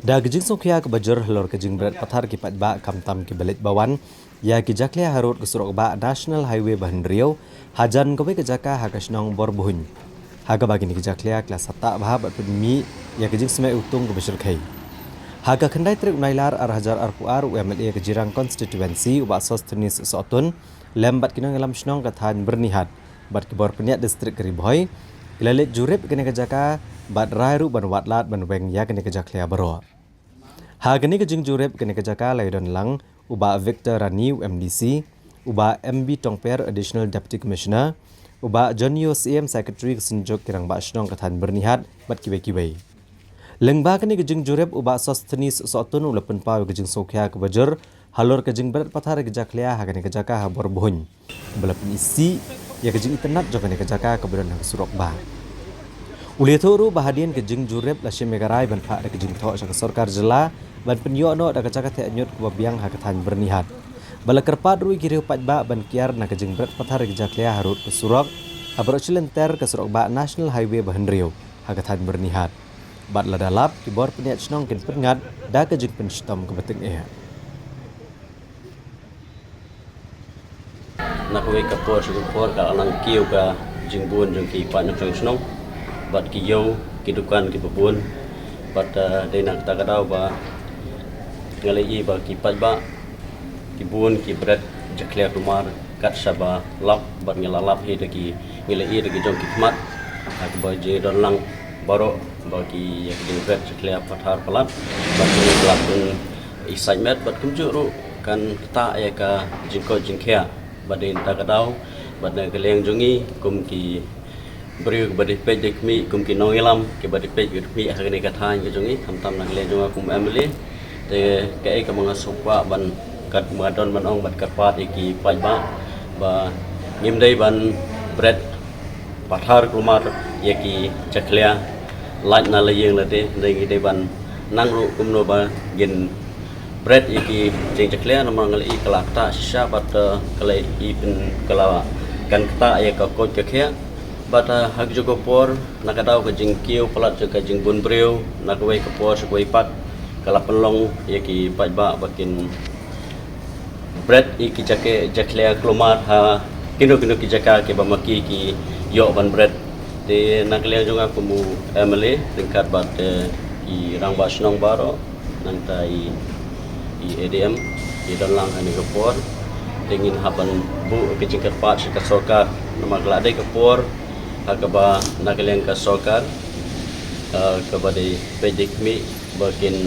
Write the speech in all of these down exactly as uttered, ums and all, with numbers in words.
Da ka jingsngewkhia kaba jur halor ka jingbret pathar ki paidbah khamtam kiba leit ba wan ïa ki jakhlia harud ka surok bah National Highway ba hynriew hajan kawei ka jaka ha ka shnong Borbuhun, ha kaba kine ki jakhlia ki la satah bha bad pynmih ïa ka jingsmeh utung kaba shyrkhei. Ha ka khyndai tarik u Nailar ar hajar arphew ar, u M L A ka Jirang Constituency, u Bah Sosthenes Sohtun, lem bad ki nongïalam shnong ka thaiñ Byrnihat bad ki bor pynïaid distrik ka Ri Bhoi, ki la leit jurip kane ka jaka bad rai ruh ban wad lad ban weng ïa kane ka jakhlia baroh. Ha kane ka jingjurip kane ka jaka la ïadon lang u Bah Victor Rani, u M D C, u Bah M B Tongper, Additional Deputy Commissioner, u Bah John Yo, C M Secretary ka Synjuk ki Rangbah Shnong ka thaiñ Byrnihat bad kiwei kiwei. Lyngba kane ka jingjurip, u Bah Sosthenes Sohtun u la pynpaw ïa ka jingsngewkhia kaba jur halor ka jingbret pathar ïa ki jakhlia ha kane ka jaka ha Borbuhun, ba la pynisih ïa ka jingitynnad jong kane ka jaka kaba don ha ka surok bah. U la ïathuh ruh ba hadien ka jingjurip la shim ïa ka rai ban phah da ka jingthoh sha ka sorkar jylla ban pynïoh noh da ka jaka theh ñiut kaba biang ha ka thaiñ Byrnihat, ba la kyrpad ruh ïa ki riew paidbah ban kiar na ka jingbret pathar ïa ki jakhlia harud ka surok ha baroh shi lynter ka surok bah National Highway ba hynriew ha ka thaiñ Byrnihat. Bad lada lap, ki bor pynïaid shnong kin pynngat da ka jingpynshitom kaba tyngeh. Na kawei ka por sha ka por ka la nang kiew ka jingbun jong ki paid nongshong shnong bad ki ïew ki dukan kiba bun. Bad, eh, dei na kata ka daw ba nga la ïohi ba ki paidbah ki bun ki bret jakhlia kulmar kat shaba lap, bad ngi la lap hi da ki, ngi la ïohi da ki jong ki khmat ha kaba jingdon lang baroh ba ki ïa ka jingbret jakhlia pathar palat bad ki la pyn-i sait met bad kumjuh ruh kan ktah ïa ka jingkoit jingkhiah. Bad dei na kata ka daw bad na ka liang jong ngi kum ki briew kiba dei peit dei khmih, kum ki nongïalam kiba dei peit dei khmih ha kane ka thaiñ ka jong ngi, khamtam na ka liang jong nga kum M L A. Te kaei kaba nga sngewkwah ban, kat ba nga don ban ong bad kyrpad ïa ki paidbah ba ngim dei ban bret pathar kulmar ïa ki jakhlia lait na la ïing lade, dei ngi dei ban nang ruh kumno ba ngin bret ïa ki jingjakhlia, namar nga la ïohi ka la ktah shisha bad, eh, ka la ïohi pyn ka la kan ktah ïa ka koit ka khiah. Bad, eh, ha kajuh ka por na ka daw ka jingkiew palat jong ka jingbun briew na kawei ka por sha kawei pat ka la pynlong ïa ki paidbah ba kin bret ïa ki jaka, jakhlia kulmar ha kino kino ki jaka kiba ma ki ki ïoh ban bret. Te na ka liang jong nga kum u M L A ryngkat bad, eh, ki rangbah shnong baroh, nangta i, i A D M, i don lang ha kane ka por. Te ngin hap ban buh ka jingkyrpad sha ka sorkar namar ka la dei ka por ha kaba na ka liang ka sorkar, eh, kaba dei peit dei khmih ba kin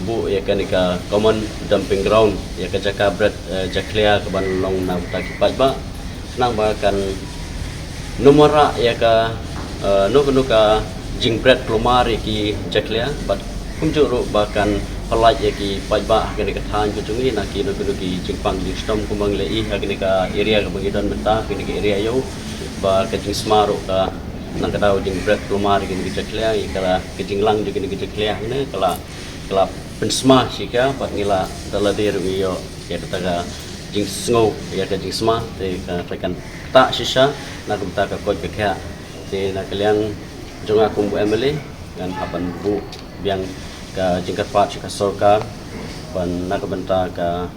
buh ïa kane ka common dumping ground, ïa ka jaka bret, eh, jakhlia kaban long na bynta ki paidbah, khnang ba kan nym wanrah ïa ka, eh, no kano ka jingbret kulmar ïa ki jakhlia bad kumjuh ruh ba kan pyllait ïa ki paidbah ha kane ka thaiñ ka jong ngi na kino kino ki jingpang jingshitom kumba ngi la ïohi ha kane ka area kaba ngi don mynta, ha kane ka area ïew, ba ka jingsma ruh ka na ka daw jingbret kulmar ïa kine ki jakhlia, ïa ka la ka jinglang jong kine ki jakhlia, ïa ka la, ka la pynsma shisha bad ngi la da lade ruh ngi ïoh ïa kata ka jingsngew, ïa ka jingsma, te ka, ka kan ktah shisha na ka bynta ka koit ka khiah. Te na ka liang jong nga kum u M L A ngan hap ban buh biang ka jingkyrpad sha ka sorkar ban na ka bynta ka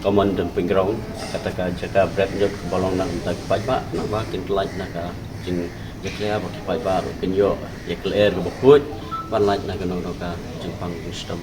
common dumping ground, kata ka jaka bret ñiut kaba long na ka bynta ki paidbah, naba kin pyllait na ka jingjakhlia ba ki paidbah ruh kin ïoh ïa ka lyer kaba khuid ban lait na kano kano ka jingpang jingshitom.